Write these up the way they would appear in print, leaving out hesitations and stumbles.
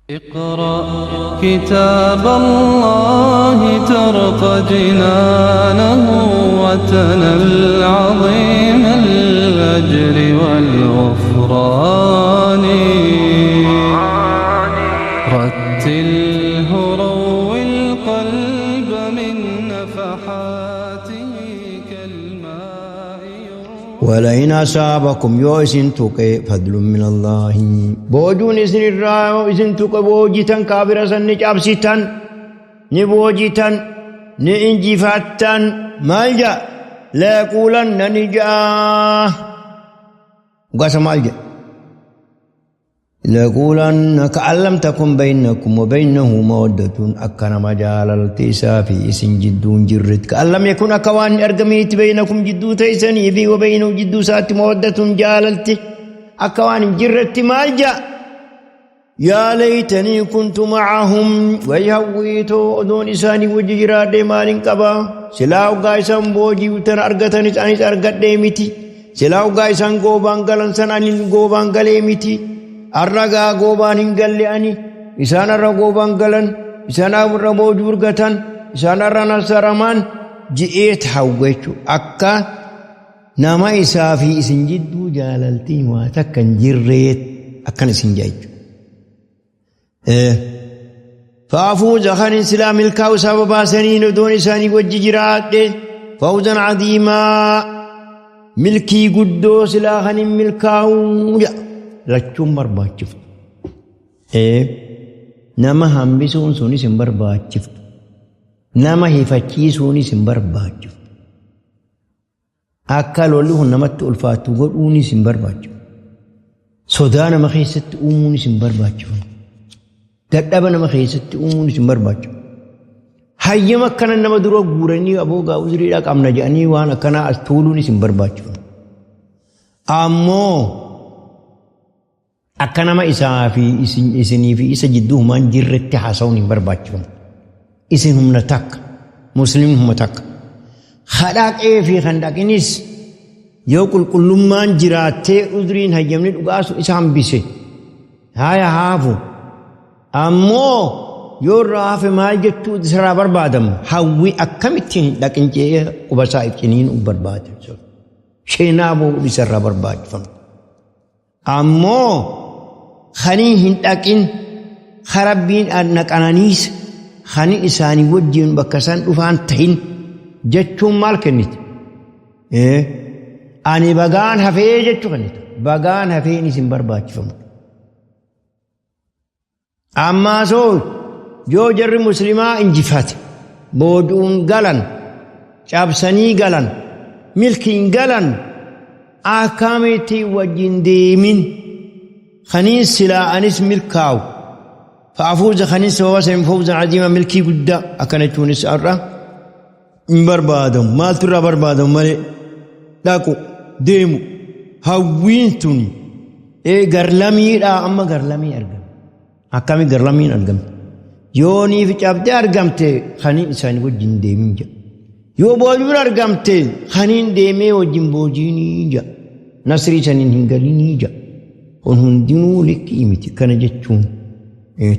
اقرأ كتاب الله ترق جنانه وتنل عظيم الأجر والغفران. رتله روي القلب من نفحاته كالماء. ولئن أصابكم yoo isin tuqe فضل من الله boojuun isin irraa yoo isin tuqe, boojitan, kaafira san ni cabsitan, ni boojitan, ni injifattan, maal jedha? ليقولن ni ja'a gasa maal jedha? ليقولن كأن لم تكن بينكم وبينه مودة akka nama jaalalti isaa fi isin jidduu hin jirretti, كأن لم يكن akka waan argaminitti, بينكم jidduu teessanii fi وبينه jidduu isaatti, مودة jaalalti akka waan hin jirretti maal ja'a? يا ليتني كنت معهم way hawwiitoo odoon isaanii wajji jiraadhee maalin qaba? Silaa hoggaa isaan booji'utan argatanis anis argadhee miti. Silaa hoggaa isaan goobaan galan san ani goobaan galee miti. Arragaa goobaan hin galle ani. Isaan arra goobaan galan, isaan arra boojuu argatan, isaan arra nasaraman ji'eet hawwa jechuudha. Akka nama isaa fi isin jidduu jaalaltii waa takka hin jirreet akkan isin jaa jechuudha. فأفوز خن سلا milkaa'u sababa saniin odoon isaanii wajji jiraadhe, فوزا عظيما milkii guddoo silaa kanin milkaa'u jedha. Lachuun barbaachiftu. Nama hambisuun sunis hin barbaachiftu. Nama hifachiisuunis hin barbaachiftu. Akka lolli kun namatti ulfaatu godhuunis hin barbaachifu. Sodaa nama keessatti uumuunis hin barbaachifu. Dadhaba nama keessatti uumuunis hin barbaachifu. Hayyama akkana nama dura guuranii aboogaa uzriidhaa qabna jedhanii waan akkanaa as tuuluunis hin barbaachifu. Ammoo akka nama isaa fi isinii fi isa jidduu humaan jirretti haasa'uun hin barbaachifamu. Isin humna takka, muslimni humna takka. Hadhaqee fi kan dhaqinis yoo qulqullummaan jiraattee uzriin hayyamni dhugaasu isa hambise haaya haafu. Ammoo yoo irraa hafe maal jechuu isarraa barbaadamu? Hawwi akkamittiin hin dhaqin jee qubasaa ibsiniin barbaada. Sheenaa boo'u isarraa barbaachifamu. Ammoo kanii hin dhaqin karabbiin naqananiis kani isaanii wajjin bakka isaan dhufaan tahin jechuun maal kenniti? Ani bagaan hafee jechuu kennita. Bagaan hafeen isin barbaachifamu. Ammaa soo yoo jarri muslimaa injifate, booduun galan, cabsanii galan, milkiin galan, akkamitti wajjin deemin kaniin silaa anis milkaa'u, فأفوز kaniin sababa saniin فوزا عظيما milkii guddaa akkana jechuunis har'a hin barbaadamu. Maaltu irraa barbaadamu malee? Dhaqu, deemu, hawwiin tuni garlamiidhaa amma garlamii argame. Akkami garlamiin argamte? Yooniif cabdee argamte kaniin isaanii wajjin deemin jedha. Yoo boojuun argamte kaniin deemee wajjin boojiinii jedha. Nasrii saniin hin galinii jedha. Kun hundinuu likkii miti kana jechuun.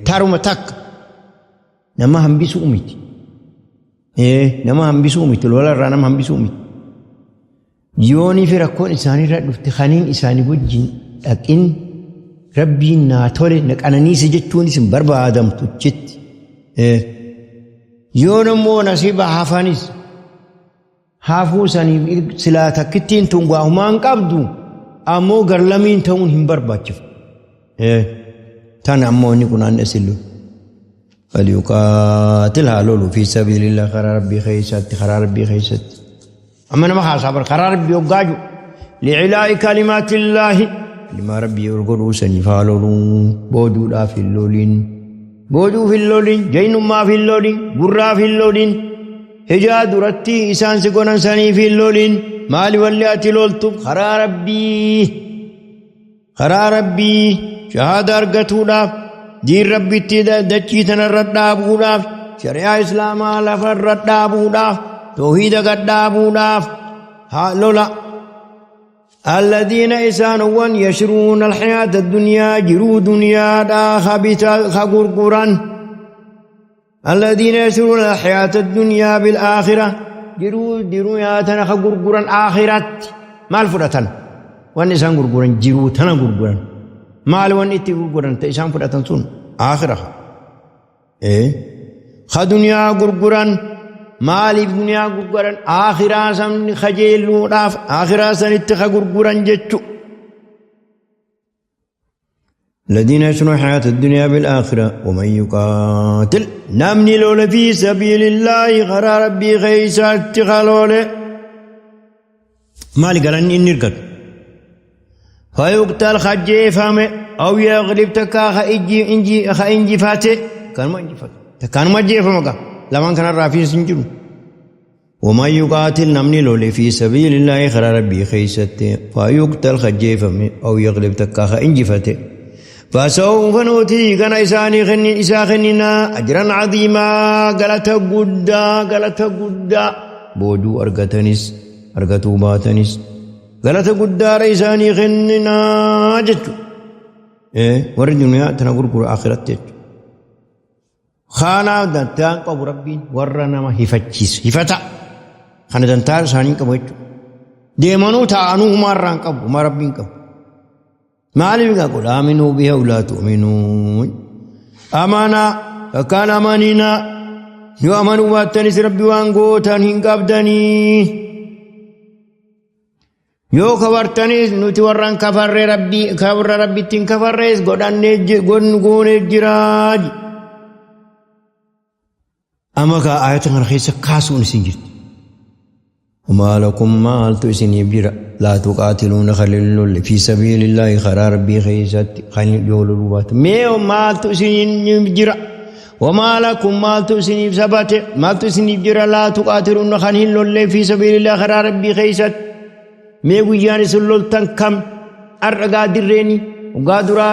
Taruma takka nama hambisuu miti. Nama hambisuu miti, lola irraa nama hambisuu miti. Yoonii fi rakkoon isaaniirra dhufte kaniin isaanii wajjin dhaqin rabbiin naa tole na qananiise jechuunis hin barbaadamtu jetti. Yoon immoo nasiiba hafanis hafuu saniif silaa takkittiin tun waahumaan qabdu, ammoo garlamiin ta'uun hin barbaachiftu. Tana ammoo inni kun aan isillu. فليقاتل haa lolu في سبيل الله karaa rabbii keessatti, karaa rabbii keessatti. Amma nama haasaa bar karaa rabbii hoggaaju لإعلاء كلمات الله kalimaa rabbii ol godhuu saniif haa loluu. Boojuudhaaf hin lolin, boojuuf hin lolin, jaynummaaf hin lolin, gurraaf hin lolin, hijaa duratti isaan si gonan saniif hin lolin. Maali walli ati loltuuf? Karaa rabbii, karaa rabbii shahaada argatuudhaaf, diin rabbitti dachii tanarra dhaabuudhaaf, shari'aa islaamaa lafarra dhaabuudhaaf, toohiida gad dhaabuudhaaf haa lola. الذين إسانوان يشرون الحياة الدنيا جرو دنيا دا خبيتا خغرغران الذين يشرون الحياة الدنيا بالآخرة جرو دنيا تنا خغرغران آخرت مال فرتن وان إسان غرغران جرو تنا غرغران مال وان إتي غرغران تإسان فرتن سون آخرة إيه خدنيا غرغران maaliif duniyaa gurguran akhiraa san kajeelluudhaaf akhiraa sanitti ka gurguran jechu. الذين يشرون حياة الدنيا بالآخرة ومن يقاتل نمني لول في سبيل الله غرى ربي خيسات خلول مالي قال إني نرقد فيقتل خجيفهم أو يغلب تكا خإنجي إنجي خإنجي فاتي كان ما إنجي فاتي كان ما جيفهم لمن كان الرافين سنجرو ومن يقاتل نمني لولي في سبيل الله خرى ربي خيسته فيقتل خجيفهم أو يغلب تكا خإنجي فاتي فسوف نؤتي كان إساني خني إسا خننا أجرا عظيما قالت قدا قالت قدا بودو أرقتنس أرقتو باتنس قالت قدا رئيساني خننا جتو إيه ورد الدنيا تنقر قر آخرت جتو خانا دانتان قبو ربي ورنا ما هفتشيس هفتا خانا دانتان ساني قبو جتو ديمانو تانو ماران قبو ما ربين قبو مالي قل آمنوا بها ولا تؤمنون أمانا فكان أمانينا يؤمنوا باتنس ربي وانقوتان هنقبدني يو كبرتنيس نتي وران كفر ربي كفر ربي تين كفرس قدان قون الجراج أما كآية رخيصة كاسون سنجرت وما لكم ما ألتو سنيب لا تقاتلون خليل في سبيل الله خرا ربي خيسات خليل يولو ميو ما تسنين جرا وما لكم ما تسنيب سبات ما تسنيب جرا لا تقاتلون خليل في سبيل الله خرا ربي خيسات ميو ياني سلول تنكم أرقا دريني وقادرا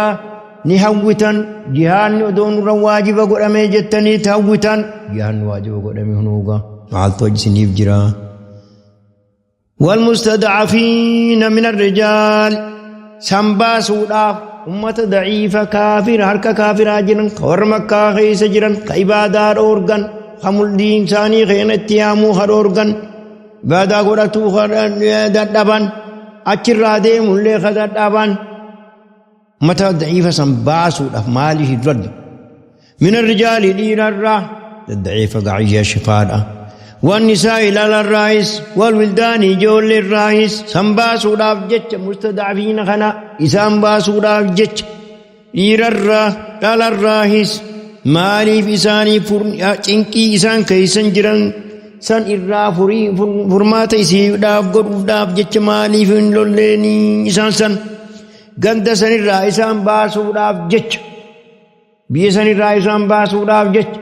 نهوتن جهان دون رواجب قرأمي جتني تهوتن جهان واجب قرأمي هنوغا عالتو سنيب جرا والمستضعفين من الرجال سنبا سودا أمة ضعيفة كافر هركا كافر أجرا خور مكة خيس جرا كعبادة أورغن خمول دين ثاني خين اتيامو خر أورغن بعد قرأتو خر دبان أشر رادي ملي خر دبان متى ضعيفة سنبا سودا مالي هدرد من الرجال دين الرا الضعيفة قعية شفاء والنساء إلى الرئيس والولدان جول الرئيس سنبا سوداف جتش مستضعفين خنا إسان سوداف جتش إيرر قال الرئيس مالي في إساني فرن إسان كيسن جرن سن إرا فري فرمات إسي داف قرف داف جتش مالي في لوليني إسان سن غند سن إرا إسان باسوداف جتش بيسن إرا إسان باسوداف جتش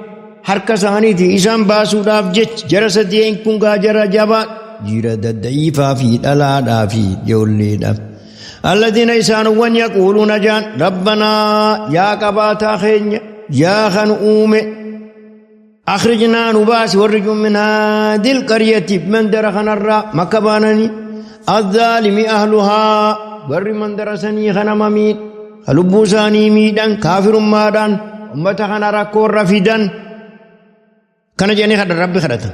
harka isaaniiti isaan baasuudhaaf jecha jara sadeen kun gaa jara jabaa jira dadda'iifaa fi dhalaadhaa fi ijoolleedhaaf. الذين إسانوان يقولون جان ربنا يا قباتا خينيا يا خنؤوم أخرجنا نباس ورجو من هذه القرية من درخنا الرا مكبانني الظالم أهلها ور من درسني خنمميت خلبوساني ميدان كافر مادان أمتا خنا ركور رفيدان كان جاني خد ربي خدته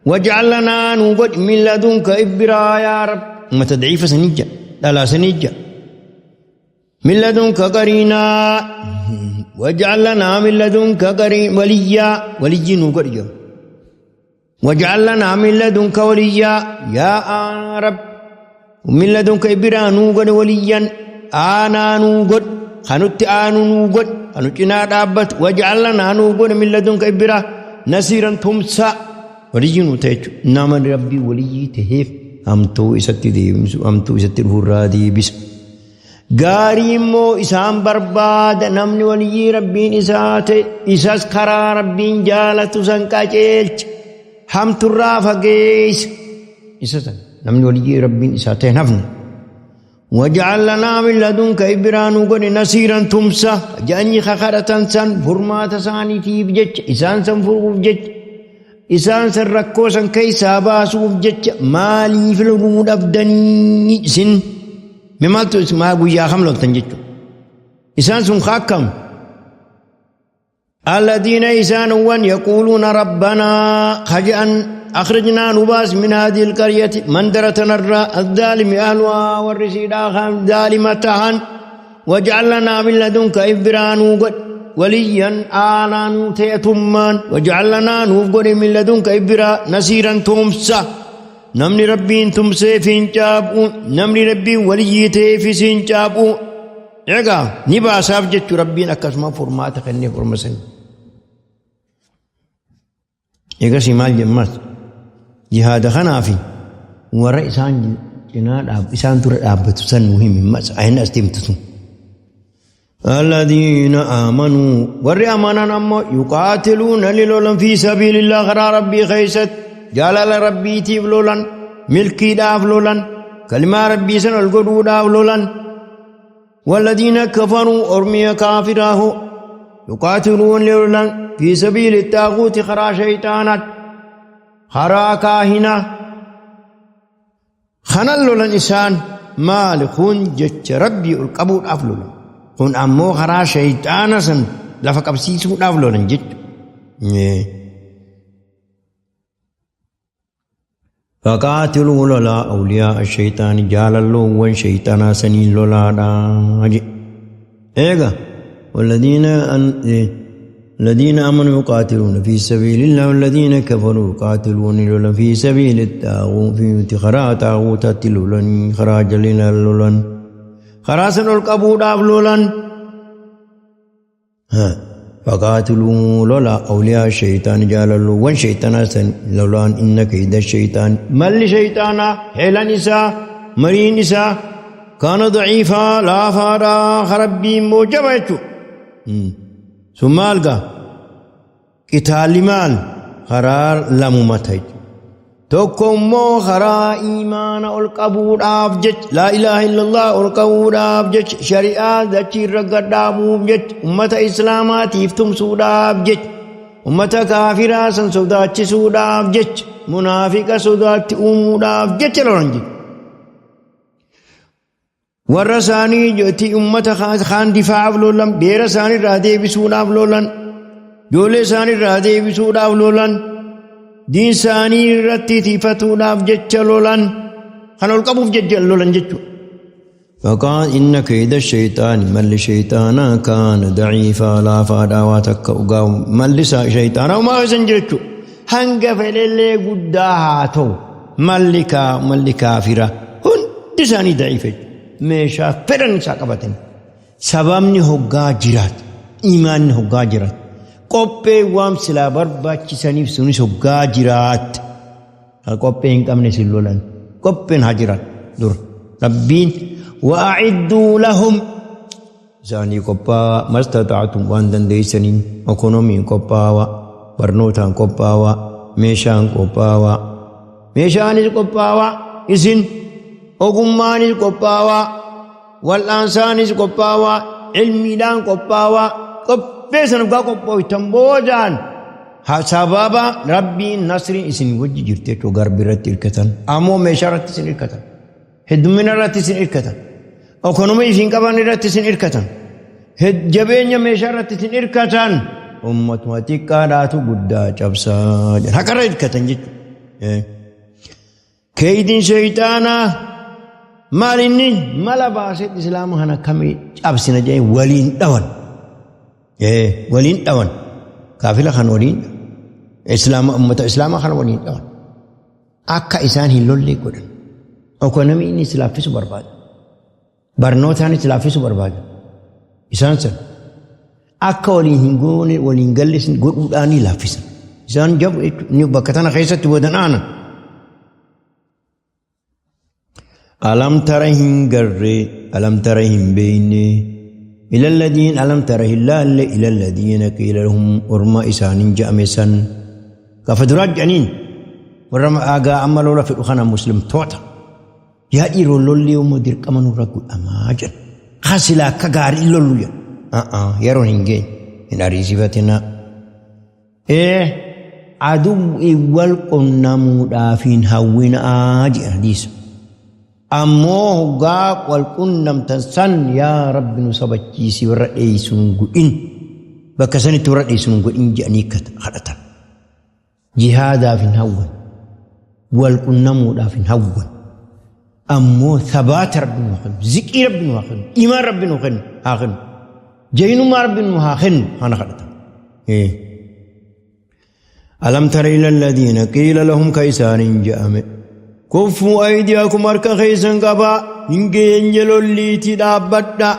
واجعل لنا نوجد من لدنك إبرا يا رب ما تضعيف سنجة لا سنجة من لدنك قرينا واجعل لنا من لدنك قرين وليا ولي نوجد واجعل لنا من لدنك وليا يا رب ومن لدنك إبرا نوجد وليا آنا نوجد خنت آنو نوجد خنتنا دابت واجعل لنا نوجد من لدنك إبرا نصيرا تمسا ولي نتاج نعم ربي ولي تهيف أمتو إستي ديمسو أمتو إستي الهرادي بس غاريمو إسام برباد نمني ولي ربين إسات إساس خرا ربين جالتو سنكاچيلچ هم ترافا جيس إساسا نمني ولي ربين إسات نفن واجعل لنا من لدنك إبران وقل نصيرا تمسا جاني خخرة سن فرمات ساني تيب جج إسان سن فرغف جج Isaan san rakkoo san keessaa baasuuf jecha maaliif loluu dhabdanii isin? Mee maaltu maa guyyaa kam loltan jechuudha. Isaan sun akkam? الذين إسانوان يقولون ربنا خجأن أخرجنا نباس من هذه القرية مندرة الراء الظالم أهلها والرسيدا ظالمتهن واجعل لنا من لدنك إبران وليا آنا تيتمان واجعل لنا نوفقر من لدنك إبرا نصيرا تمسا نمني ربين تمسي فين جابو نمني ربين ولي تيفي سين جابو Egaa ni baasaaf jechuu Rabbiin akkasuma furmaata kennee furma san. Egasii maal jemmas jihaada kanaa fi warra isaan cinaa dhaab isaan dura dhaabbatu san nu himi mas ayin as deemtu sun. الذين آمنوا ور أمانا أمو يقاتلون للولن في سبيل الله خرا ربي خيست جلال ربي تيف لولن ملكي داف لولن كلمة ربي سن القدو داف لولن والذين كفروا أرمي كافراه يقاتلون لولن في سبيل الطاغوت خرا شيطانات خرا كاهنة خنل لولن إسان مال خون جتش ربي القبول أفلولن خون أمو خرا شيطانا سن لفق أبسيسو أفلولن جتش فقاتلوا لولا أولياء الشيطان جاللو شيطانا سنين لولا داج إيغا والذين أن الذين آمنوا يقاتلون في سبيل الله والذين كفروا يقاتلون لولا في سبيل الطاغوت في خرا طاغوت لولن خراج لنا لولن خراسن القبول لولن ها فقاتلوا لولا أولياء الشيطان جاللو وان شيطانا سن لولان إن كيد الشيطان مل شيطانا حيل نساء مري نساء كان ضعيفا لا فارا خربي موجبته ثم ألقى قتال مال قرار لممتج tokko immoo karaa iimaana ol qabuudhaaf jecha laa ilaaha illallah ol qabuudhaaf jecha shari'aa dachii irra gadhaabuuf jecha ummata islaamaatiif tumsuudhaaf jecha ummata kaafiraa san sodaachisuudhaaf jecha munaafiqa sodaatti uumuudhaaf jecha lolan jecha. Warra isaanii jetti ummata kaan difaa'aaf lolan beera isaanii irraa deebisuudhaaf lolan ijoollee isaanii irraa deebisuudhaaf lolan diin isaanii irratti tiifatuudhaaf jecha lolan kan ol qabuuf jecha lolan jechuudha. فقال إن كيد الشيطان مل شيطانا كان ضعيفا لا فادا واتك مل شيطانا وما سنجرتو هنگ فللي قدا هاتو ملكا مل كافرة hundi isaanii da'iife meeshaa fedhan isaa qabatan sababni hoggaa jiraat imaanni hoggaa jiraat qophee waan silaa barbaachisaniif sunis hoggaa jiraat qophee hin qabne sin lolan qopheen haa jiraat dur rabbiin wa'a'idduu lahum isaanii qophaa'aa mastata'atum waan dandeessaniin ekonomiin qophaa'aa barnootaan qophaa'aa meeshaan qophaa'aa meeshaanis qophaa'aa isin ogummaanis qophaa'aa wal'aansaanis qophaa'aa ilmiidhaan qophaa'aa qophee sana dhugaa qophooftan boodaan sababa rabbiin nasriin isin wajji jirti jechuudha garbi irratti hirkatan ammoo meeshaa irratti isin hirkatan heddumina irratti isin hirkatan ekonomii isin qaban irratti isin hirkatan jabeenya meeshaa irratti isin hirkatan ummatuma xiqqaadhaatu guddaa cabsaa jedhan haqarra hirkatan jechuudha. Keeydiin shayxaanaa maal inni mala baasee islaama kana akkamii cabsina jedhee waliin dhawan. Waliin dhawan. Kaafila kan waliin islaama ummata islaamaa kana waliin dhawan. Akka isaan hin lollee godhan. Ekonomii inni islaaffisu barbaada. Barnootaan islaaffisu barbaada. Isaan san akka waliin hin goone waliin galle godhuudhaan ni laaffisan. Isaan jabu jechuudha. Bakka tana keessatti wadan aanan. ألم تر هنجر ألم تر بين إلى الذين ألم تر هلال إلى الذين قيل لهم أرما إسان جأمسا كفدرات جنين ورما آقا أما لولا في الأخنا مسلم توتا يا إيرو لولي ومدير كمان رقو أماجن خسلا كغاري لولو يرون هنجين إن أريسفتنا إيه Aduwwi wal qunnamuudhaaf hin hawwinaa jedha hadiisa. Ammoo hoggaa wal qunnamtan san yaa Rabbi nu sabachiisi warra dheeysu nun godhin bakka sanitti warra dheeysu nun godhin jedhanii kadhatan. Jihaadaaf hin hawwan. Wal qunnamuudhaaf hin hawwan. Ammoo thabaata Rabbi nu haa kennu, ziqii Rabbi nu haa kennu, imaan Rabbi nu kennu haa kennu, jaynummaa Rabbi nu haa kennu kana kadhatan. Alam tara ila alladhiina qiila lahum ka isaaniin je'ame kuffuu aydiyakum harka keessan qabaa hin geenye lolliitii dhaabbadha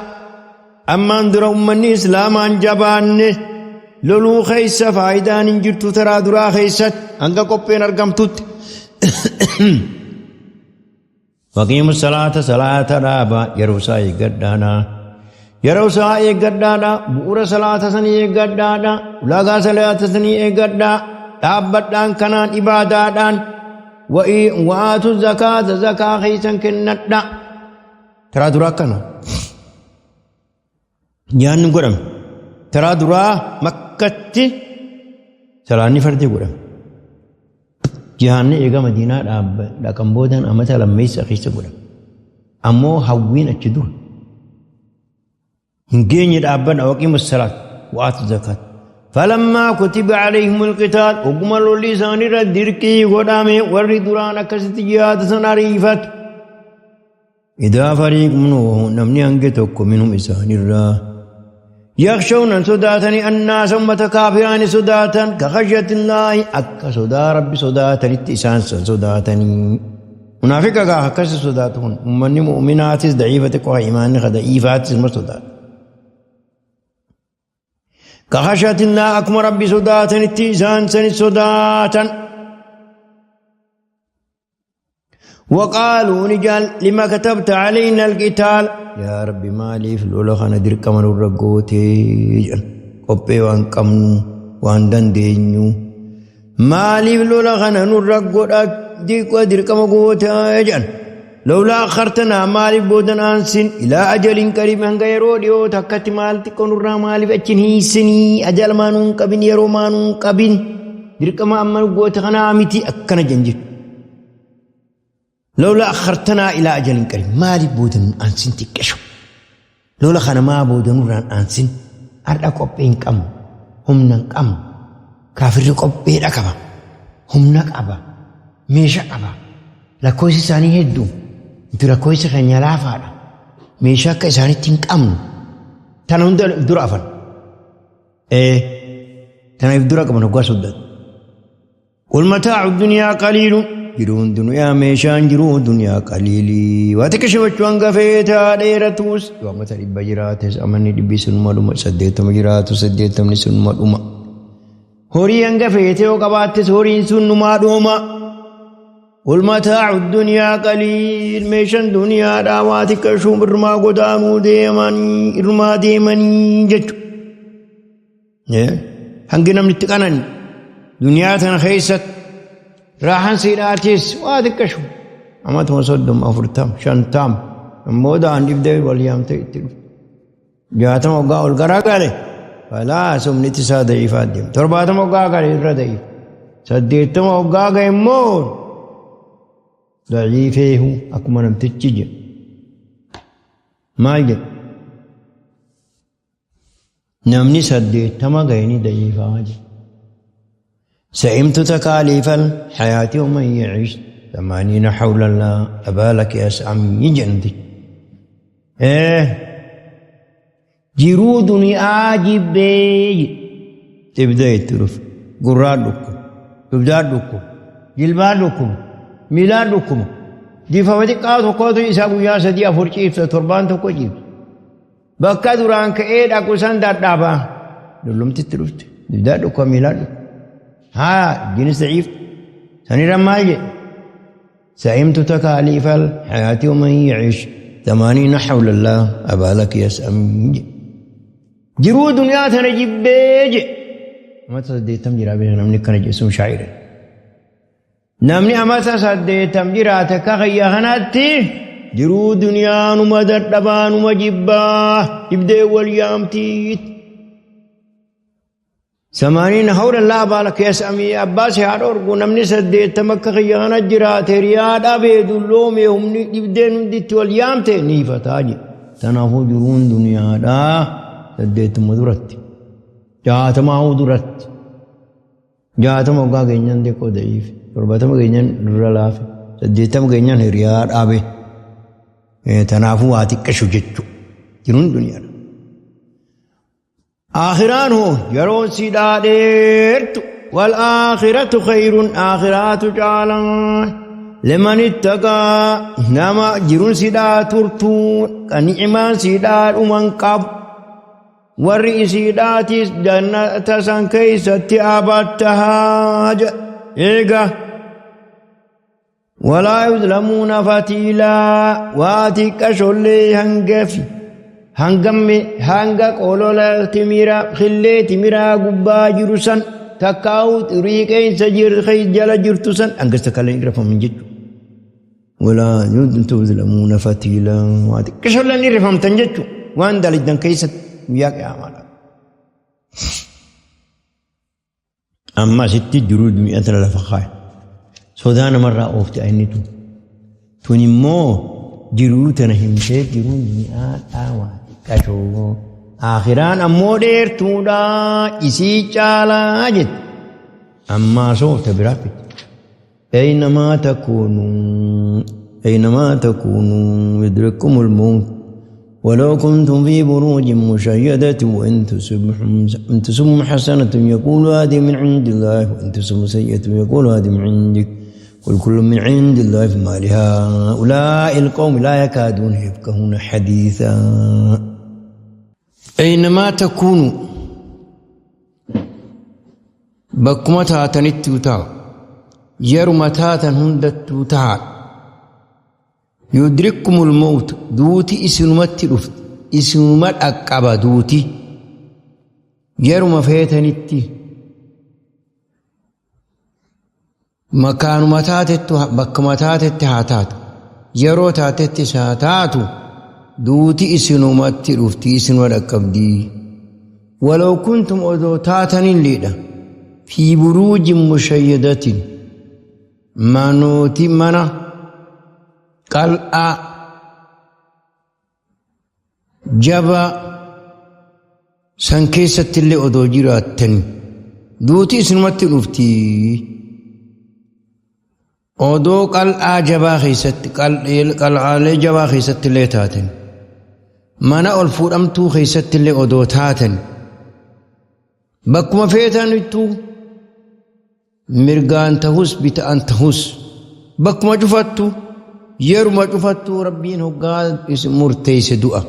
ammaan dura ummanni islaamaan jabaanne loluu keessa faayidaan hin jirtu taraa duraa keessatti hanga qopheen argamtutti Waqiimu salaata salaata dhaaba yeroo isaa eeggadhaadha. Yeroo isaa eeggadhaadha. Bu'uura salaata sanii eeggadhaadha. Ulaagaa salaata sanii eeggadhaa. Dhaabbadhaan kanaan ibaadaadhaan. Wa'aatu zakaata zakaa keessan kennadha. Taraa duraa akkana. Nyaanni godhame. Taraa duraa makkatti salaanni fardii godhame. Jihaanni eega Madiinaa dhaqan boodaan amata lammeessa keessa godhame. Ammoo hawwiin achi dura. Hin geenye dhaabbanna waqiimu salaat wa'aatu zakaat. Falammaa kutiba alayhimul qitaal oguma lolli isaanirra dirqii godhame warri duraan akkasitti jihaada san ariifatu. Idaa fariiqun namni hangi tokko minhum isaanirraa yakshawna sodaatanii annaasa ummata kaafiraani sodaatan ka khashyatillaahi akka sodaa rabbi sodaatanitti isaan san sodaatanii. Munaafiqa gaa akkasi sodaatu kun ummanni mu'minaatis da'iifa xiqqoo imaanni ka da'iifaatis ma sodaata. Ka khashyatillaa akkuma rabbi sodaatanitti isaan sani sodaatan. وقالوا نجال لما كتبت علينا القتال يا ربي مالي في لولا خنا دركما نورا غوتي qophee waan qabnu waan dandeenyu maaliif lola kana nurra godha dirqama gootaa jedhan lawlaa akhartanaa maaliif boodan aansin ilaa ajalin qariib hanga yeroo dhiyoo takkatti maal xiqqoo nurraa maaliif achiin hiisinii ajal maanuu hin qabin yeroo maanuu hin qabin dirqama amma goote kanaa miti akkana jedhan jechuudha. Lawlaa akhartanaa ilaa ajalin qariib maaliif booda nun aansin xiqqasho lola kana maa booda nurraan aansin har'a qophee hin qabnu humna hin qabnu kaafirri qopheedha qaba humna qaba meesha qaba lakkoofsi isaanii hedduu nuti lakkoofsi keenya laafaadha meeshaa akka isaanitti hin qabnu tana hunda dura afan ee tana if dura qaban hoggaa sodaatu Qul mataa'u duniyaa qaliilu jiruun duniyaa meeshaan jiruu duniyaa qaliilii waa xiqqisha jechuu hanga feete haa dheeratuus yoo amata dhibba jiraates amanni dhibbi sunuma dhuma saddeettama jiraatu saddeettamni sunuma dhuma horii hanga feete yoo qabaattes horiin sun numaa dhuma Qul mataa'u duniyaa qaliil meeshaan duniyaadhaa waa xiqqashuu irrumaa godaanuu deemanii irrumaa deemanii jechuudha. Hangi namni itti qanani duniyaa tana keessatti raahan siidhaatis waa xiqqashu amatuma soddoma afurtama shantama ammoo da'an dhibdee wal yaamtee itti dhufu. Jaatama waggaa ol garagale falaa sumniti isaa da'iifaa deema. Torbaatama waggaa gale irra da'iif. Saddeettama waggaa gahe immoo da'iifeehu akkuma namtichi jedhu. Maal jedhu? Namni saddeettama gahe ni da'iifaa jedhe. Sa'imtu takaaliifal hayaati waman ya'ish thamaaniina hawla laa abaalaki as'amii jedhamti. Jiruu duniyaa jibbee jedhe. Ibda itti dhufe. Gurraa dhukkuba. Dugdaa dhukkuba. Jilbaa dhukkuba. Miilaa dhukkuba. Difama xiqqaa tokkotu isaa guyyaa sadii afur ciibsa torbaan tokko ciibsa. Bakka duraan ka'ee dhaqu san dadhaba. Dullumti itti dhufte. Dugdaa dhukkuba miilaa dhukkuba. Haa diinis daciifte. Sanirra maal jedhe? Sa'imtu takaaliifal hayaati waman ya'ish thamaaniina hawlallah abaalak yas'am jedhe. Jiruu duniyaa tana jibbee jedhe. Amata saddeettam jiraa beeka namni akkana jedhe sun shaa'ira. Namni amata saddeettam jiraate akka kiyya kanatti jiruu duniyaa numa dadhabaa numa jibbaa dhibdee wal yaamtii. Samaaniin hawla laa baala keessa amii abbaas haa dhorgu namni 80 akka kiyya kana jiraate riyaa dhabee dulloome humni dhibdeen hundi itti wal yaamte ni ifataa jedhe. Tanaafuu jiruun duniyaadhaa 80 duratti. 60 duratti. 60 waggaa keenyan xiqqoo da'iif 70 keenyan dura laafe 80 keenyan hiriyaa dhaabe. Tanaafuu waa xiqqashu jechuudha. Jiruun duniyaadha. Aakhiraan hoo yeroon si dhaadheertu wal aakhiratu khayrun aakhiraatu caalaa liman ittaqaa nama jiruun si dhaa turtuun kan ni'imaan si dhaa dhuman qabu warri isiidhaatis jannata san keeysatti abattahaa jedha. Eega walaa yuzlamuuna fatiilaa waa xiqqashollee hangafi hangamme hanga qolola timira khillee timiraa gubbaa jiru san takkaa'u xurii qeensa jala jirtu san hangas takka illee hin irrafamin jechuudha. Walaa yuzlamuuna fatiilaa waa xiqqashollee hin irrafamtan jechuudha waan dalagdan keessatti guyyaa qiyaamaadha. Amma asitti jiruu duniyaa tana lafa kaaya. Sodaa namarraa oofti inni tun. Tun immoo jiruu tana himtee jiruun duniyaa dhaawaa xiqqashoo. Aakhiraan ammoo dheertuudha isii caalaa jette. Ammaa soofta biraa fiti. Aynamaa takuunuu aynamaa takuunuu yudrikkumul mawt ولو كنتم في بروج مشيدة وإن تصبهم حسنة يقول هذه من عند الله وإن تصبهم سيئة يقول هذه من عندك قل كل من عند الله فما لهؤلاء القوم لا يكادون يفقهون حديثا. أينما تكونوا بكما تاتنت تا يرما تاتن هندت تا يدرككم الموت دوتي اسنمت رفت اسنمت أقبا دوتي يرما فيتنتي مكان متاتت بكما تاتت هاتات يرو تاتت ساتاتو دوتي اسنمت رفت اسنمت أقبدي ولو كنتم أدو تاتن ليدا في بروج مشيدة منوتي منا قلعة جبا سنكيسة اللي أدو جراتن دوتي سنمت رفتي أدو قلعة جبا خيست قلعة جبا خيست اللي تاتن منا الفورمتو خيست اللي أدو تاتن بكما فيتان تو mirgaan tahus bita'an tahus bakkuma cufattu yeruma cufattu rabbiin hoggaa isin murteesse du'a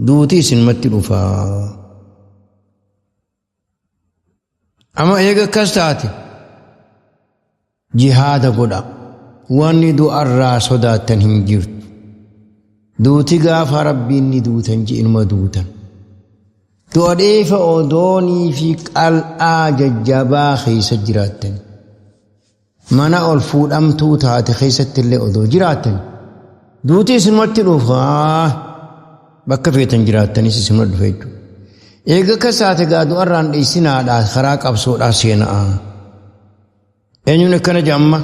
duuti isinumatti dhufaa. Amma eega akkas taate jihaada godha wanni du'arraa sodaattan hin jirtu duuti gaafa rabbiin ni duutan ji'inuma duutan. Du'a dheefa odoonii fi qal'aa jajjabaa keessa jiraattan mana ol fuudhamtuu taate keessatti illee odoo jiraattan duuti isinumatti dhufaa bakka feetan jiraattanis isinuma dhufa jechuudha. Eega akkas taate gaa du'arraan dheessinaadhaa karaa qabsoodhaa seenaa. Eenyuun akkana jedhamma?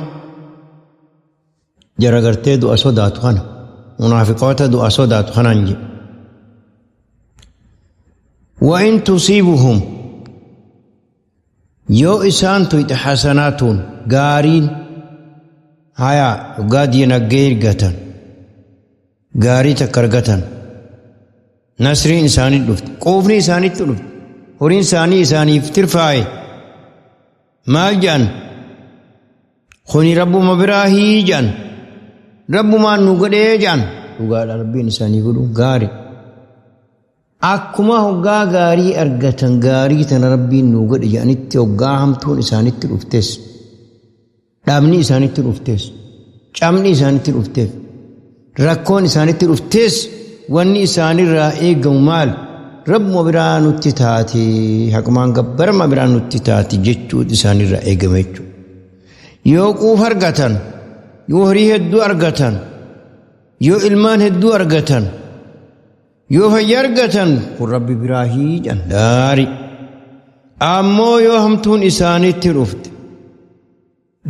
Jara gartee du'a sodaatu kana munaafiqoota du'a sodaatu kanaan jedhe. وإن تصيبهم يو إسان تويت حسناتون غارين هيا غادي نغير غتن غاري تكرغتن نصري إنساني دفت قوفني إنساني دفت هوري إنساني إنساني افترفاي ما جان خوني ربو مبراهي جان ربو ما نوغدي جان وقال ربي إنساني يقولوا غاري Akkuma hoggaa gaarii argatan gaarii tana rabbiin nuu godhe jedhanitti hoggaa hamtuun isaanitti dhuftes dhaabni isaanitti dhuftes cabni isaanitti dhufteef rakkoon isaanitti dhuftes wanni isaanirraa eegamu maal rabbuma biraa nutti taate haqumaan gabbarama biraa nutti taate jechuun isaanirraa eegama jechuudha. Yoo quufa argatan yoo horii hedduu argatan yoo ilmaan hedduu argatan yoo fayyaa argatan kun rabbi biraa hiijan gaarii. Ammoo yoo hamtuun isaanitti dhufte,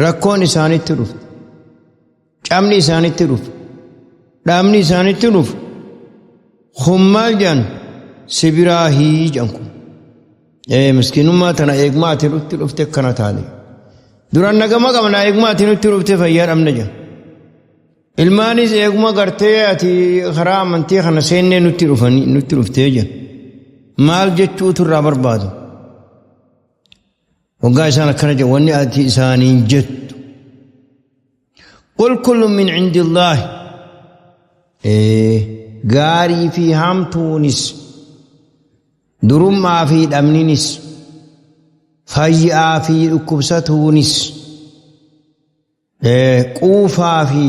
rakkoon isaanitti dhufte, cabni isaanitti dhufe, dhaabni isaanitti dhufe, kun maal jedhan si biraa hii jedhan kun. Miskiinummaa tana eeguma ati nutti dhufte akkana taate. Duraan nagama qabna eeguma ati nutti dhufte fayyaa dhabne jedhan. Ilmaanis eeguma gartee ati karaa amantii kana seennee nutti dhufanii nutti dhuftee jedhan. Maal jechuutu irraa barbaadu? Waggaa isaan akkana jedhan wanni ati isaaniin jettu. Qul kullu min cindillaahi. Gaarii fi hamtuunis durummaa fi dhabninis fayyaa fi dhukkubsatuunis quufaa fi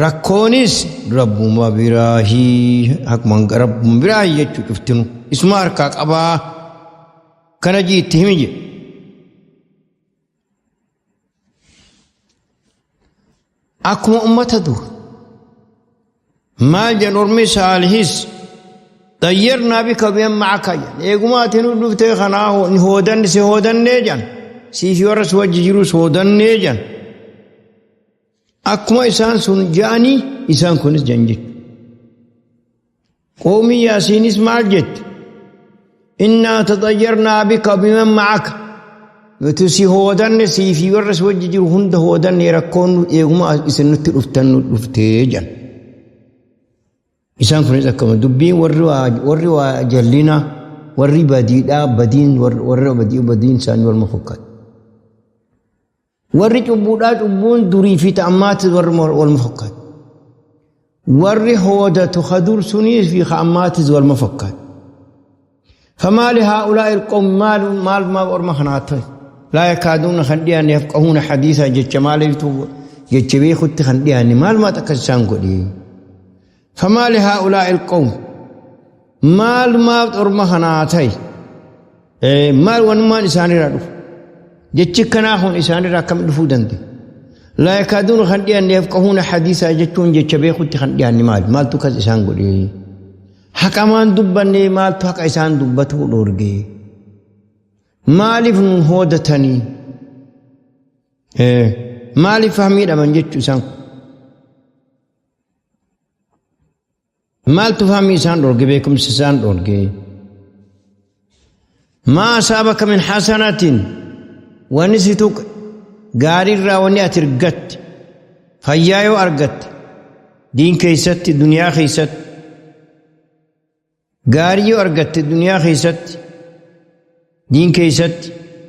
rakkoonis rabbuma biraahii akkuma rabbuma biraahii jechuu cuftinu isuma harkaa qabaa kana jii itti himi jedhe. Akkuma ummata dur maal jedhan ormi saalihis xayyarnaa bika biman ma'aka jedhan eeguma ati nu dhuftee kanaa hoodanne si hoodannee jedhan siifi warra si wajji jirus hoodannee jedhan akkuma isaan sun ja'anii isaan kunis jedhan jechuudha. Qoomii Yaasiinis maal jette? Innaa taxayyarnaa bika biman ma'aka. Nuti si hoodanne sii fi warra si wajji jiru hunda hoodanne rakkoon nu eeguma isin nutti dhuftan nu dhuftee jedhan. Isaan kunis akkuma dubbiin warri waa jallina warri badiidhaa badiin warra badii badiin isaanii walma fakkaata. Warri cubbuudhaa cubbuun durii fi ta'ammaatti warri walma fakkaata. Warri hoodatu ka dur sunii fi ka ammaattis walma fakkaata. Famaali haa'ulaa'i alqawmi maal maal maal orma kanaa ta'e laa yakaaduuna kan dhiyaanne yafqahuuna hadiisa jecha maaliiftu jecha beekutti kan dhiyaanne maal maal akkas isaan godhe. Famaali haa'ulaa'i alqawmi maal maal orma kanaa ta'e maal wanummaan isaanirraa dhufu jechi kanaa kun isaanirraa akkam dhufuu danda'e. Laa yakaaduuna kan dhiyaanne yafqahuuna hadiisa jechuun jecha beekutti kan dhiyaanne maali maaltu kas isaan godhe. Haqamaan dubbanne maaltu haqa isaan dubbatuu dhoorge. Maaliif nu hoodatanii? Maaliif fahmii dhaban jechuu isaan kun? Maaltu fahmii isaan dhoorge beekumsa isaan dhoorge? Maa asaabaka min hasanatin wanni si tuqe gaariirraa wanni ati argatte fayyaa yoo argatte diin keessatti duniyaa keessatti gaarii yoo argatte duniyaa keessatti diin keessatti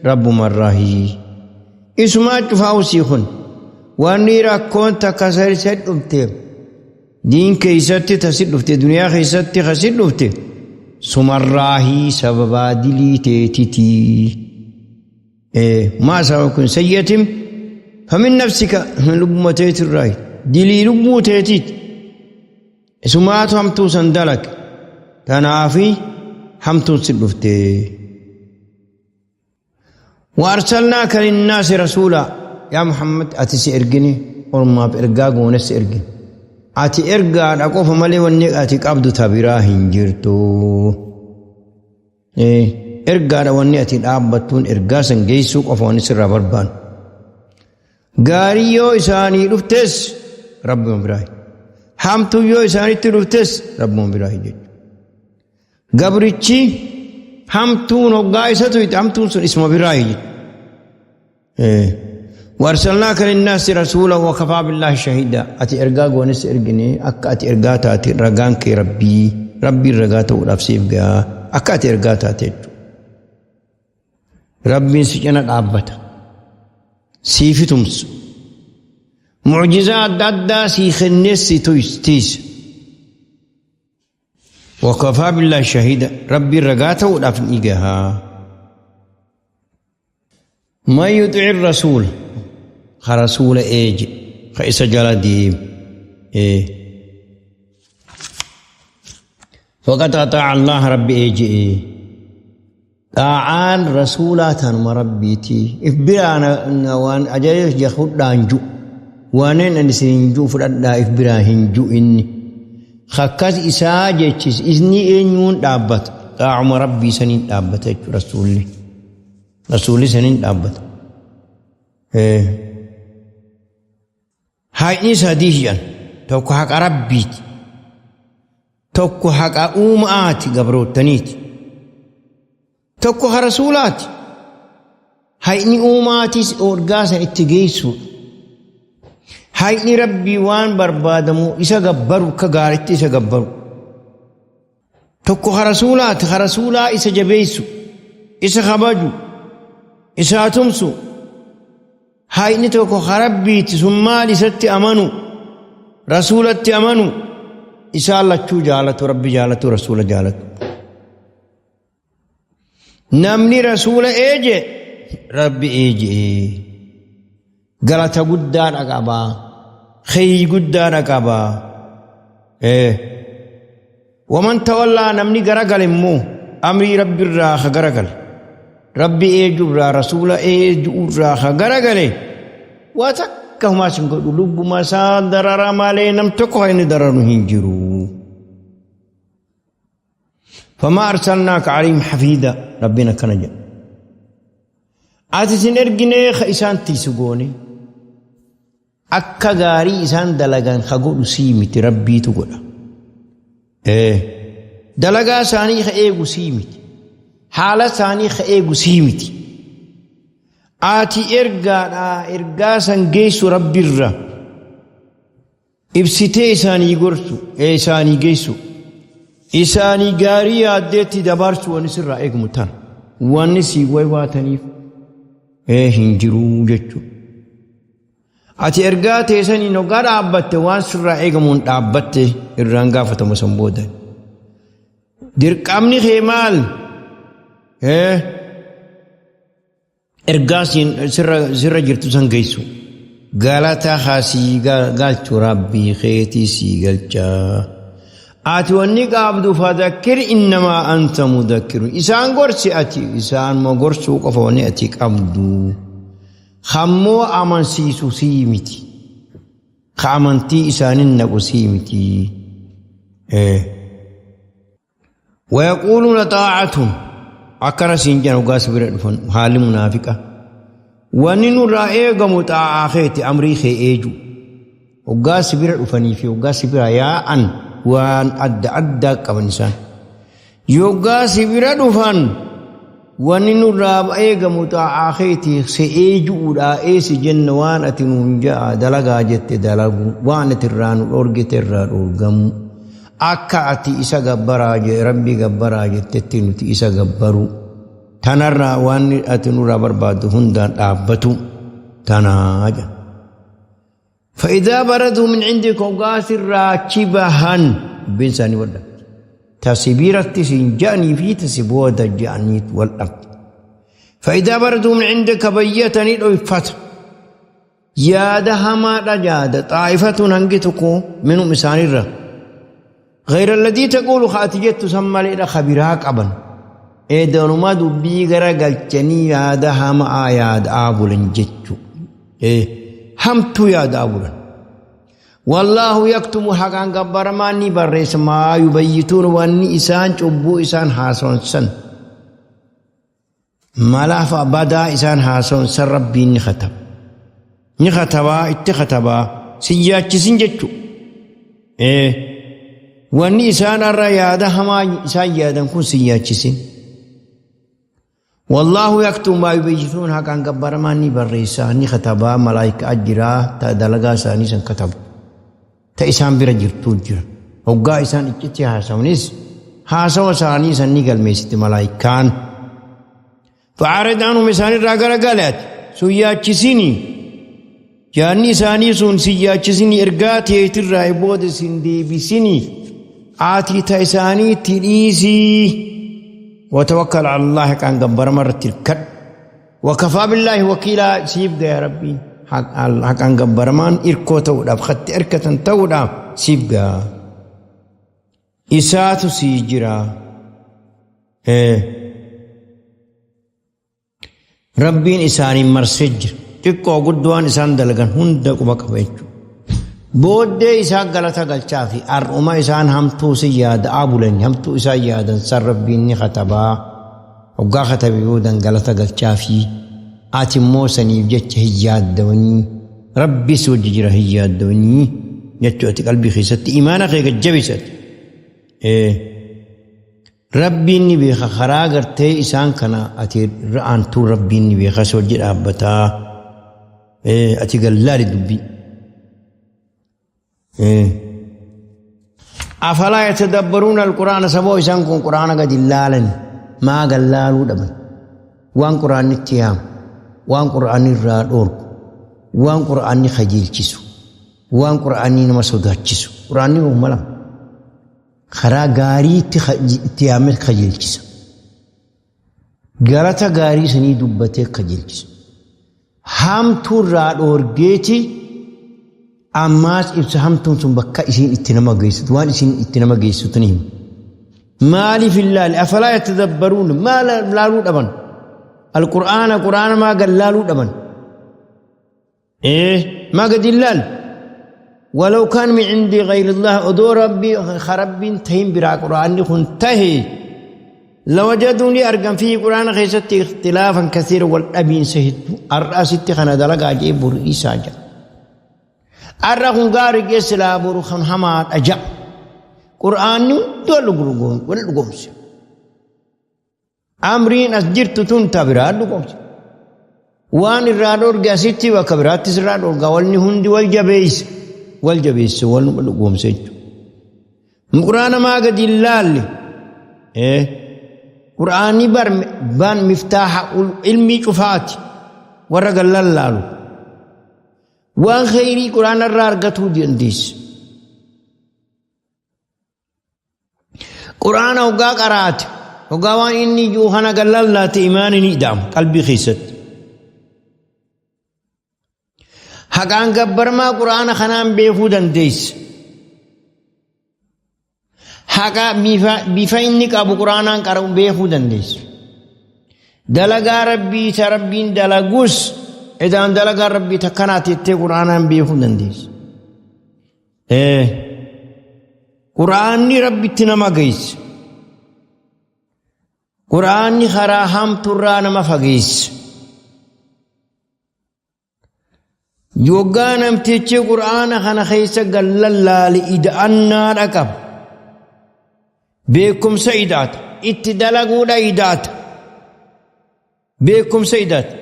rabbumarraahii isumaa cufaa usii kun wanni rakkoon takka isa dhufte diin keessatti tasi dhufte duniyaa keessatti kasi dhufte sumarraahii sababaa dilii teetitii maa sababa kun sayyatim famin nafsika lubbuma teetirraayi dilii lubbuu teetiit isumaatu hamtuu san dalage tanaafi hamtuun si dhufte. وأرسلناك للناس رسولا يا محمد أتي سإرجني أرما بإرجاء ونس إرجن أتي إرجاء أقف مالي وني أتي قبض تبرا هنجرتو إرجاء وني أتي أبتون إرجاء سنجيسو قف وني سر بربان gaarii yoo isaanii dhuftes rabbuma biraa hamtuu yoo isaanitti dhuftes rabbuma biraa jechuudha. Gabrichi hamtuun hoggaa isa tuyte hamtuun sun isuma biraa jechuudha. وأرسلناك للناس رسولا وكفى بالله شهيدا أتي إرجاء ونس إرجني أك أتي إرجاء تاتي رجان كي ربي ربي رجاء تقول أفسيف جا أك أتي إرجاء تاتي ربي سجنا أبتا siifi tumsu mucjizaa adda addaa sii kennees si tiisa wakafaa billaahi shahiida rabbiin ragaa ta'uudhaaf ni gahaa man yuxici rasuula ka rasuula eeje ka isa jala deemu faqad axaa'a allaha rabbi eeje'e Xaa'aan rasuulaa tanuma rabbiiti. If biraa waan ajaja fudhaan ju. Waaneen ani isin hin ju fudhadhaa if biraa hin ju inni. Akkas isaa jechis isni eenyuun dhaabbata. Xaa'uma rabbii saniin dhaabbata jechuudha rasuulli. Rasuulli saniin dhaabbata. Haqni sadii jedhan tokko haqa rabbiiti. Tokko haqa uumaati gabroottaniiti. Tokko ha rasuulaati. Haqni uumaatis ergaa san itti geessuudha. Haqni rabbii waan barbaadamu isa gabbaru akka gaariitti isa gabbaru. Tokko ha rasuulaati ha rasuulaa isa jabeessu isa kabaju isaa tumsu. Haqni tokko ha rabbiiti sun maal isatti amanu rasuulatti amanu isaan lachuu jaalatu rabbi jaalatu rasuula jaalatu. Namni rasuula eeje rabbi eeje galata guddaadha qabaa kheyri guddaadha qabaa. Waman tawallaa namni garagale immoo amrii rabbi irraa ka garagale rabbi eejuu irraa rasuula eejuu irraa ka garagale waa takka humaas hin godhu lubbuma isaa darara malee nam tokko kan inni dararu hin jiru. Famaa arsalnaaka alayhim hafiida rabbiin akkana jedha. Ati sin erginee ka isaan tiisu goone akka gaarii isaan dalagan ka godhu sii miti rabbiitu godha. Dalagaa isaanii ka eegu sii miti. Haala isaanii ka eegu sii miti. Ati ergaadha ergaa san geessu rabbirra. Ibsitee isaanii gorsu, isaanii geessu. Isaanii gaarii yaaddeetti dabarsu wanni sirraa eegmu tana. Wanni sii waywaataniif hin jiru jechuudha. Ati ergaa teessaniin hoggaa dhaabbatte waan sirraa eegamuun dhaabbatte irraan gaafatamu san booda. Dirqamni kee maal? Ergaa sirra jirtu san geessu. Galata haa sii galchu rabbii keetii sii galcha. Ati wanni qabdu fadakkir innamaa anta mudakkiru. Isaan gorsi ati isaan ma gorsuu qofa wanni ati qabdu. Kammoo amansiisu sii miti. Ka amantii isaanin naqu sii miti. Wayaquuluuna xaa'atun akkana siin jedhan hoggaa si bira dhufan haalli munaafiqa. Wanni nurraa eegamu xaa'aa keeti amrii kee eeju. Hoggaa si bira dhufanii fi hoggaa si bira yaa'an waan adda addaa qaban isaan. Yoggaa si bira dhufan wanni nurraa eegamu xaa'aa keeti si eejuudhaa eesi jenna waan ati nuun ja'a dalagaa jette dalagu waan ati irraa nu dhoorgite irraa dhoorgamu. Akka ati isa gabbaraa rabbi gabbaraa jettetti nuti isa gabbaru. Tanarraa waan ati nurraa barbaaddu hundaan dhaabbatu tanaa jedha. Fa'idaa baraduu min cindika hoggaa sirraa achi bahan dubbiin isaanii wal dhabde. Tasibiiratti siin ja'anii fi tasibooda ja'anii wal dhabde. Fa'idaa baraduu min cindika bayyatanii dhoyfata. Yaada hamaadha yaada xaa'ifatuun hangi tokko minum isaanirra. Gayra alladii taquulu ka ati jettu san maleedha ka biraa qaban. Eedanuma dubbii gara galchanii yaada hamaa yaadaa bulan jechu. Hamtuu yaadaa bulan. Wallaahu yaktumu haqaan gabbaramaan ni barreessa maa yubayyituun wanni isaan cubbuu isaan haasawan san. Malafa badaa isaan haasawan san rabbiin ni kataba. Ni katabaa itti katabaa sin yaachisin jechu. Wanni isaan irra yaada hamaa isaan yaadan kun sin yaachisin. Wallaahu yaktubu maa yubayyituun haqaan gabbaramaan ni barreessaa ni katabaa malaayikaa jiraa ta dalagaa isaanii san katabu. Ta isaan bira jirtuu jira. Hoggaa isaan iccitti haasawanis haasawa isaanii san ni galmeessiti malaayikaan. Fa'aarid anhum isaan irraa garagale ati sun yaachisini. Yaadni isaanii sun si yaachisini ergaa teetirraa booda sin deebisini. Ati ta isaaniitti dhiisii. Watawakkal ala Allah haqaan gabbarama irratti hirkadhu. Wakafaa billaahi wakiilaa siif gaya rabbiin haqaan gabbaramaan irkoo ta'uudhaaf katti hirkatan ta'uudhaaf siif gaya. Isaatu sii jira. Rabbiin isaaniin marsee jira. Xiqqoo guddoo waan isaan dalagan hunda quba qaba jechuudha. Booddee isaan galata galchaa fi har'uma isaan hamtuu si yaada bulan hamtuu isaan yaadan san rabbiin ni katabaa. Hoggaa katabe boodan galata galchaafii ati immoo saniif jecha hin yaaddawanii Rabbi si wajji jira hin yaaddawanii jechuu ati qalbii keessatti imaana kee gajjabeessati. Rabbiin ni beeka karaa gartee isaan kana ati irra aantuu Rabbiin ni beeka si wajji dhaabbataa ati gallaali dubbii. Afalaa yatadabbaruuna alquraana saboo isaan kun quraana gadi laalan maa gallaaluu dhaban waan quraanni itti yaamu waan quraanni irraa dhoorku waan quraanni kajeelchisu waan quraanni nama sodaachisu quraanni uuma lama karaa gaarii itti yaamee kajeelchisa galata gaarii sanii dubbatee kajeelchisa Hamtuu irraa dhoorgeeti ammaas ibsa hamtuun sun bakka isiin itti nama geessitu waan isiin itti nama geessitu ni hima. Maaliif hin laale afalaa yatadabbaruun maa laaluu dhaban alqur'aana qur'aana maa gad laaluu dhaban ee maa gad hin laalle ولو كان من عند غير الله odoo rabbii rabbiin tahin biraa qur'aanni kun tahe لوجدوا ni argan فيه qur'aana keessatti اختلافا كثيرا wal dhabiinsa hedduu har'a asitti kana dalagaa jee boru isaa jedha har'a kun gaarii jee silaa boru kan hamaadha ja'a qur'aanni hundi wal dhugoomse Amriin as jirtu tun ta biraa dhugoomsa. Waan irraa dhoorge asitti bakka biraattis irraa dhoorga walni hundi wal jabeessa. Wal jabeessa wal dhugoomsa jechuudha. Quraana maa gadi hin laalle. Quraanni bar ban miftaaha ilmii cufaati warra gallan laalu. Waan kheyrii quraana irraa argatuu dandeessa. Qur'aana hoggaa qaraate hoggaa waan inni jiru kana gallallaate imaani ni ida'ama qalbii keessatti. Haqaan gabbarmaa qur'aana kanaan beekuu dandeessa. Haqa bifa inni qabu qur'aanaan qara'u beekuu dandeessa. Dalagaa rabbii isa rabbiin dalagus edaan dalagaa rabbii takkanaati jettee qur'aanaan beekuu dandeessa. Qur'aanni Rabbitti nama geessa. Qur'aanni karaa hamturraa nama fageessa. Yoggaa namtichi qur'aana kana keessa gallallaale ida'annaadha qaba. Beekumsa ida'ata. Itti dalaguudha ida'ata. Beekumsa ida'ata.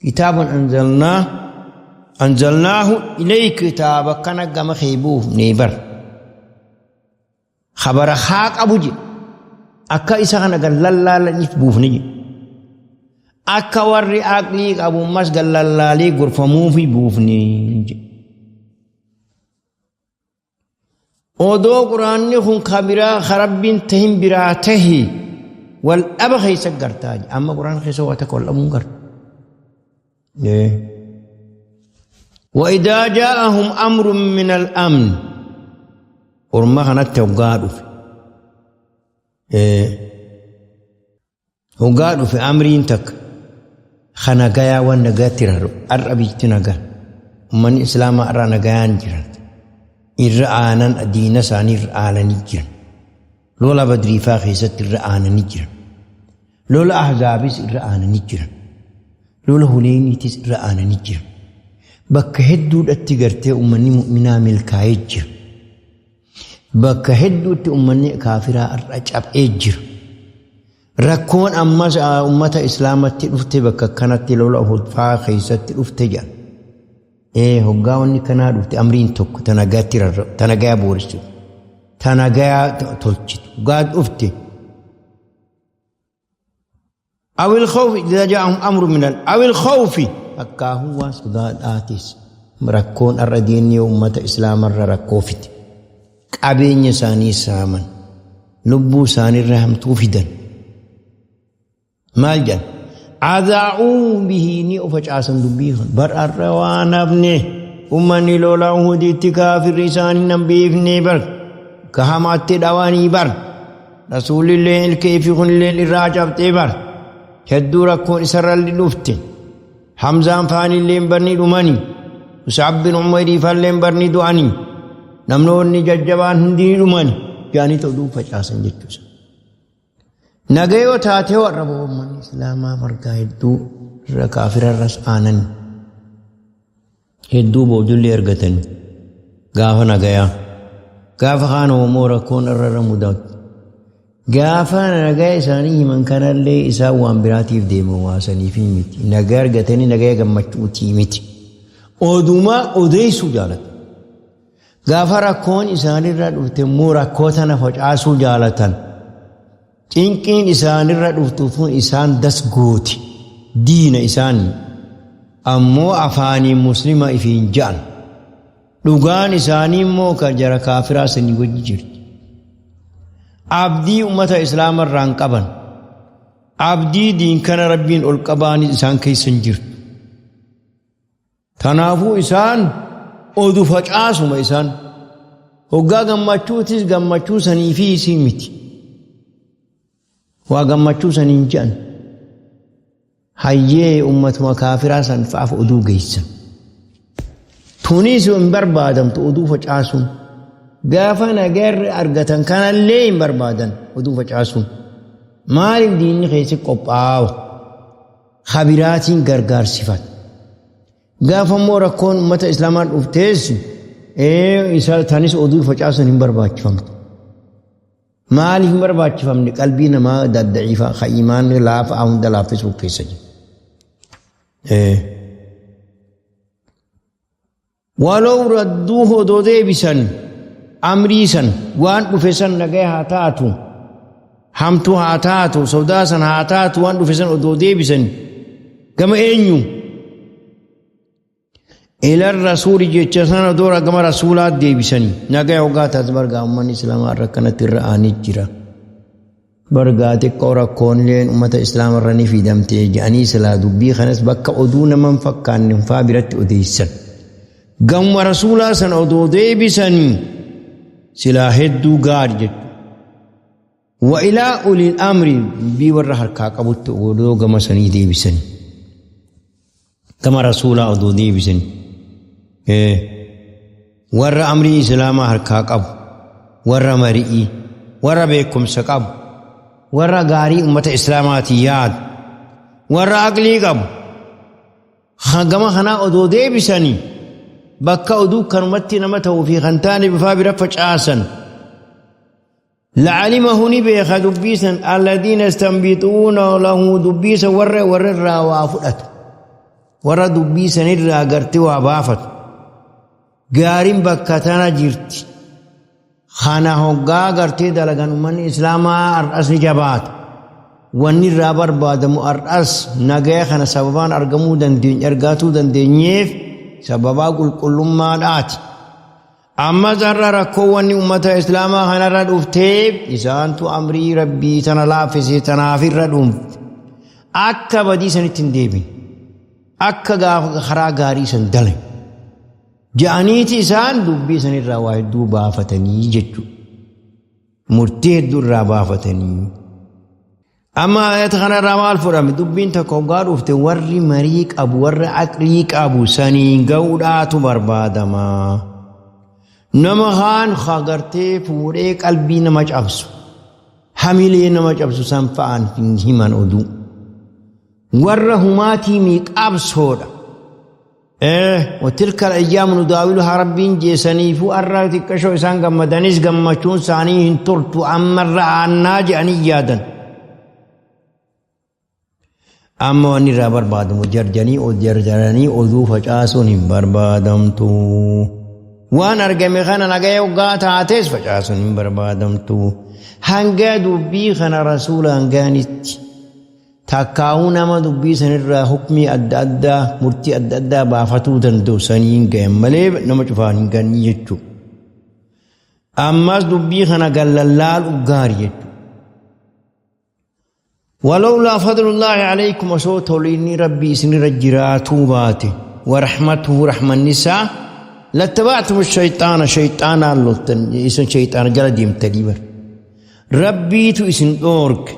Kitaaban anzalnaa anzalnaahu ilayk kitaaba kana gama kee buufnee bar. Khabara haa qabu jedhe. Akka isa kana gallallaalaniif buufne jedhe. Akka warri aqlii qabu ammas gallallaalee gorfamuufi buufne jedhe. Odoo quraanni kun ka biraa ka rabbiin tahin biraa tahi wal dhaba keessa gartaa amma quraana keessa waa takka wal dhabuun garta. وإذا جاءهم أمر من الأمن orma kanatti hoggaa dhufe hoggaa dhufe amriin takka ka nagayaa waan nagaatti raru har'a biitti nagaa ummanni islaamaa har'a nagayaan jiran irra aanan diina isaanii irra aananii jiran lola badriifaa keessatti irra aananii jiran lola ahzaabis irra aananii jiran lola huneeniitis irra aananii jiran bakka hedduudhatti gartee ummanni mu'minaa milkaa'ee jira Bakka hedduutti ummanni kaafiraa har'a caphee jira. Rakkoon ammas ummata islaamatti dhufte bakka kanatti lola Uhud fa'aa keessatti dhufte jedhan. Ee hoggaa wanni kanaa dhufte amriin tokko ta nagaatti rarra'u, ta nagayaa booressitu, ta nagayaa tolchitu hoggaa dhufte. Awil khawfi idza jaa'ahum amru min al awil khawfi akkaahuu waan sodaadhaatis rakkoon har'a diinni ummata islaamarra rakkoo fide qabeenya isaanii saaman lubbuu isaaniirra hamtuu fidan maal jedhan adaa'uu bihii ni of facaasan dubbii kan bar har'a waan hafne ummanni lola uhuditti kaafirri isaanii nan beekne bar ka hamaatti dhawanii bar Rasuulilleen ilkee fi kunilleen irraa cabxee bar. Hedduu rakkoon isarralli dhufte. Hamzaan faanilleen barni dhumani. Mus'ab bin Umayrii falleen barni du'ani. Namnoonni jajjabaan hundi ni dhumani. Jaanii oduu facaasan jechuudha. Nagayoo taatee warra uummanni islaamaa margaa hedduu irra kaafirarras aanan hedduu boodullee argatan gaafa nagayaa. Gaafa kaan immoo rakkoon irra irra mudatu. Gaafa nagaa isaanii himan kanallee isaan waan biraatiif deeman waasaniif miti. Nagaa argatanii nagaa gammachuutii miti. Odumaa odeessuu jaalatu. Gaafa rakkoon isaanirra dhufte immoo rakkoo tana facaasuu jaalatan. Cinqiin isaanirra dhuftu tun isaan das gooti. Diina isaanii. Ammoo afaanii muslima ifiin ja'an. Dhugaan isaanii immoo kan jara kaafiraa sanii wajji jirti. Abdii ummata islaamarraa hin qaban. Abdii diin kana rabbiin ol qabaanis isaan keessa hin jirtu. Kanaafuu isaan odu facaasuma isaan. Hoggaa gammachuutis gammachuu sanii fi isii miti. Waa gammachuu saniin je'an. Hayyee ummatuma kaafiraa san fa'aaf oduu geessan. Tunis hin barbaadamtu oduu facaasuun. Gaafa nagarri argatan kanallee hin barbaadan oduu facaasuun. Maaliif diinni keessi qophaawa? Habiraatiin gargaarsifata. Gaafa immoo rakkoon ummata islaamaa dhuftees isa tanis oduu facaasuun hin barbaachifamtu. Maaliif hin barbaachifamne? Qalbii namaa daddaciifaa ka imaanni laafaa hunda laaffisuu keessa jira. Walow radduuhu odoo deebisan amrii san waan dhufe san nagaya haa taatu hamtuu haa taatu sodaa san haa taatu waan dhufe san odoo deebisan gama eenyu ila rasuuli jecha sana dura gama rasuulaa deebisanii nagaya hoggaa taate bargaa ummanni islaamaa irra akkanatti irra aanee jira. Bargaa xiqqoo rakkoonleen ummata islaama irra ni fidamte jedhanii silaa dubbii kanas bakka oduu nama hin fakkaanne faa biratti odeessan. Gamuma rasuulaa sana odoo deebisanii silaa hedduu gaari jechuudha. Wa ilaa ulil amri dubbii warra harkaa qabutti odoo gama sanii deebisanii. Gama rasuulaa odoo deebisanii. Warra amrii islaamaa harkaa qabu, warra mari'ii, warra beekumsa qabu, warra gaarii ummata islaamaatii yaadu, warra aqlii qabu. Gama kanaa odoo deebisanii bakka oduu kanumatti nama ta'uu fi kan taane bifaa bira facaasan. La'alimahu ni beeka dubbii san alladhiina yastanbixuuna lahu dubbii san warra warra irraa waa fudhatu warra dubbii san irraa gartee waa baafatu gaariin bakka tana jirti kana hoggaa gartee dalagan ummanni islaamaa har'as ni jabaata wanni irraa barbaadamu har'as nagaya kana sababaan argamuu dandeenye argaatuu dandeenyeef sababaa qulqullummaadhaati. Ammas har'a rakkoo wanni ummata islaamaa kanarra dhufteef isaantu amrii rabbii tana laaffise tanaaf irra dhumte. Akka badii sanitti hin deebine. Akka gaafa karaa gaarii san dale. Ja'aniiti isaan dubbii sanirraa waa hedduu baafatanii jechuudha. Murtii hedduu irraa baafatanii. Amma ayata kanarraa maal fudhame? Dubbiin tokko hoggaa dhufte warri marii qabu, warri aqlii qabu saniin ga'uudhaatu barbaadama. Nama kaan gartee fuudhee qalbii nama cabsu, hamilee nama cabsu san fa'aan hin himan oduu. Warra humaatii mii qabsoodha. Watilka ayyaamu nudaawiluhaa rabbiin jeesaniifuu arra xiqqashoo isaan gammadanis gammachuun isaanii hin turtu ammarra aannaa jedhanii yaadan. Amma wanni irraa barbaadamu jarjanii jarjaranii oduu facaasuun hin barbaadamtu. Waan argame kana nagaya hoggaa taates facaasuun hin barbaadamtu. Hanga dubbii kana rasuulaan gaanitti. Takkaahuu nama dubbii sanirraa hukmii adda addaa murtii adda addaa baafatuu danda'u saniin gayan malee nama cufaan hin gannii jechuudha. Ammas dubbii kana gallallaalu gaarii jechuudha. Walawlaa fadlullaahi alaykum osoo tolinni rabbii isinirra jiraatuu baate warahmatuhu rahmanni isaa lattaba'tum shayxaana shayxaanaan loltan isin shayxaana jala deemtanii bar. Rabbiitu isin dhoorge.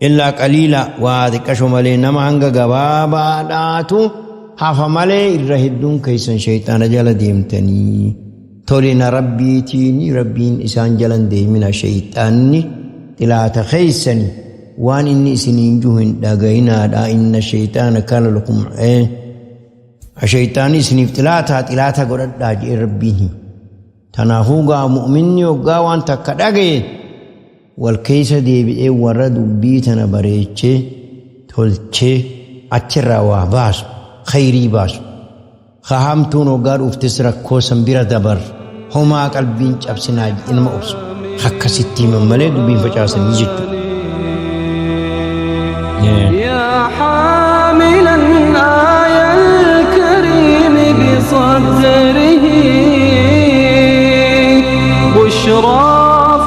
Illaa qaliila waa xiqqasho malee nama hanga gabaabaadhaatu hafa malee irra hedduun keessan shayxaana jala deemtanii tolina rabbiitiin rabbiin isaan jalan deemina shayxaanni xilaata keessanii. Waan inni isiniin jiru hin dhagayinaadha. Inna shayxaana kaana lakum shayxaanni isiniif xilaataa xilaata godhadhaa jedhee Rabbiin hima. Tanaafuu gaa mu'minni hoggaa waan takka dhagaye wal keessa deebi'ee warra dubbii tana bareechee tolchee achirraa waa baasu, khayrii baasu. Ka hamtuun hoggaa dhuftes rakkoo san bira dabar homaa qalbiin cabsinaa jedhee nama obsu. Akkasitti himan malee dubbiin facaasanii jechuudha. يا حاملا آية الكريم بصدره بشرى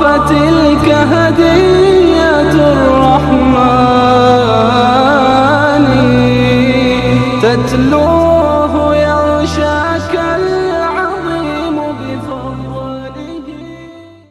فتلك هدية الرحمن تتلو.